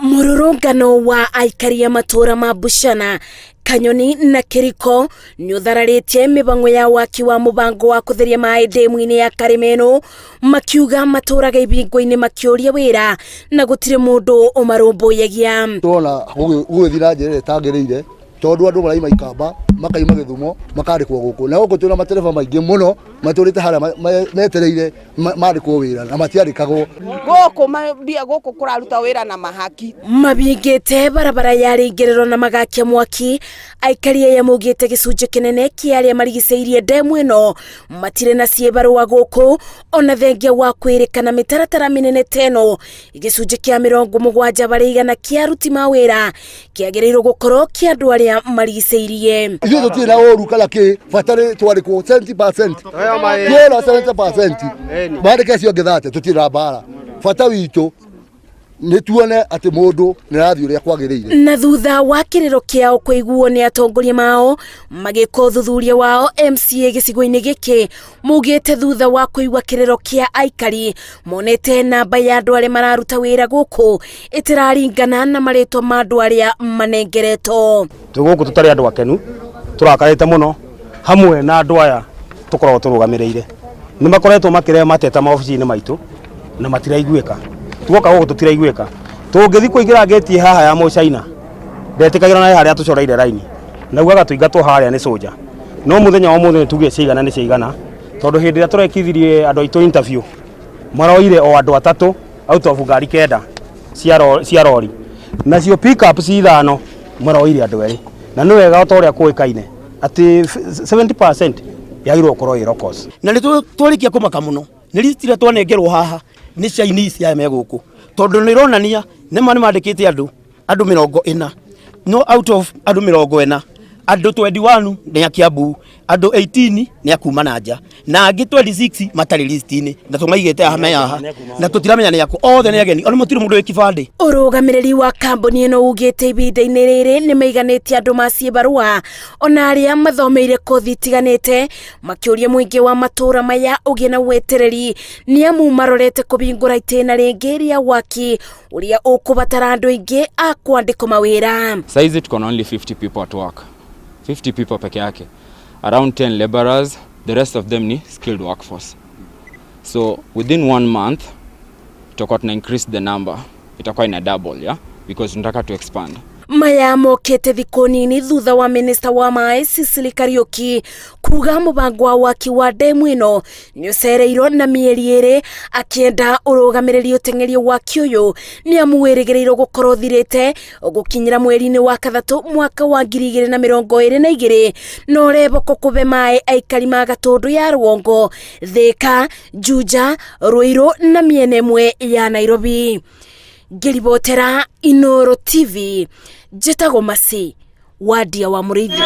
Mũrũrũngano wa aikari a matũra ma Buchana, Kanyoni na Kĩriko nĩ ũthararĩtie mĩbango ya waki wa mũbango wa kũtheria maĩ ndemu-inĩ ya Karĩma makiuga matũraga ibingo-inĩ makĩũria wĩra na gũtirĩ mũndũ ũmarũmbũyagia. Tũrona gũgĩthiĩ na njĩra ĩrĩa ĩtagĩrĩire, tondũ andũ maraima Ikamba, makaima Gĩthumo, makandĩkwo gũkũ, na gũkũ twĩna matereba maingĩ mũno matũrĩte harĩa metereire mandĩkwo wĩra na matiandĩkagwo. Gũkũ mbia gũkũ kũraruta wĩra na mahaki. Mabingĩte barabara ya rĩingĩrĩro na magakia mwaki. Aikari aya maugĩte gĩcunjĩ kĩnene kĩa arĩa marigicĩirie ndemu ĩno matirĩ na ciĩbarũa gũkũ, ona thengia wa kwĩrĩkana mĩtaratara mĩnene ta ĩno, gĩcunjĩ kĩa 70% kĩa aruti mawĩra kĩagĩrĩirwo gũkorwo kĩa andũ arĩa marigicĩirie. Ithuĩ tũtirĩ na ũru kana kĩ, bata nĩ twandĩkwo 70%, tuona 70% mandĩke acio angĩ 30, tũtirĩ na mbara. Bata witũ nĩ tuone atĩ mũndũ nĩ arathiĩ ũrĩa kwagĩrĩire. Na thutha wa kĩrĩro kĩao kũiguo nĩ atongoria mao magĩka ũthuthuria wao, MCA gĩcigo-inĩ gĩkĩ maugĩte thutha wa kũigua kĩrĩro kĩa aikari monete namba ya andũ arĩa mararuta wĩra gũkũ ĩtĩraringana na marĩtwa ma andũ arĩa manengeretwo. Twĩ gũkũ tũtarĩ andũ akenu, tũrakarĩte mũno hamwe na andũ aya tũkoragwo tũrũgamĩrĩire. Nĩ makoretwo makĩrehe mateta maobici-inĩ maitũ na matiraiguĩka. Tuoka gũkũ tũtiraiguĩka. Tũngĩthiĩ kũingĩra ngĩti haha ya Mũcaina, ndetĩkagĩra na harĩa tũcoreire raini, na ugaga tũingatwo harĩa nĩ soja. No mũthenya wa ũmũthĩ nĩ tugire ciaigana nĩ ciaigana, tondũ hĩndĩ ĩrĩa tũrekithirie andũ aitũ interview, maroire o andũ 3 out of ngari 9 cia rori, nacio pick-up 5 maroire andũ 2. Na nĩ wega o ta ũrĩa kũĩkaine atĩ 70% yagĩrĩirwo gũkorwo ĩ locals. Na nĩ twarĩkia kũmaka mũno nĩ list ĩrĩa twanengerwo haha nĩ Chinese aya me gũkũ, tondũ nĩ ĩronania nĩma nĩ mandĩkĩte andũ 40, no out of andũ 40, andũ 21 nĩ a Kiambu, andũ 18 nĩ a kuma na nja, na angĩ 26 matarĩ list-inĩ, na tũmaigĩte haha me haha na tũtiramenya nĩ akũ, othe nĩ ageni, ona mũtirĩ mũndũ wĩ kĩbandĩ. Ũrũgamĩrĩri wa kambuni ĩno ugĩte ihinda-inĩ rĩrĩ nĩ maiganĩtie andũ maciĩbarũa ona arĩa mathomeire kothi itiganĩte, makĩũria mũingĩ wa matũra maya ũgĩe na wetereri nĩ amu marorete kũhingũra itĩna rĩngĩ rĩa waki ũrĩa ũkũbatara andũ aingĩ a kwandĩkwo mawĩra. Saizi tuko na only 50 people at work. 50 people peke yake. Around 10 laborers, the rest of them ni skilled workforce. So within one month tutakuwa tuna increase the number. Itakuwa ina double, yeah? Because tunataka to expand. Maya mokĩte thikũ nini thutha wa minista wa maĩ Sicily Kariuki kuga mũbango wa waki wa ndemu ĩno nĩ ũcereirwo na mĩeri 2, akĩenda ũrũgamĩrĩri ũteng'erie waki ũyũ nĩ amu wĩrĩgĩrĩirwo gũkorwo ũthirĩte gũkinyĩra mweri-inĩ wa gatatũ mwaka wa 2022, no reboko kũbe maĩ aikari ma Gatũndũ ya rũgongo, Thĩka, Juja, Ruiru na mĩena ĩmwe ya Nairobi. Ngĩribotera Inooro TV, njĩtagwo Masi Wadia wa Mũrĩithi.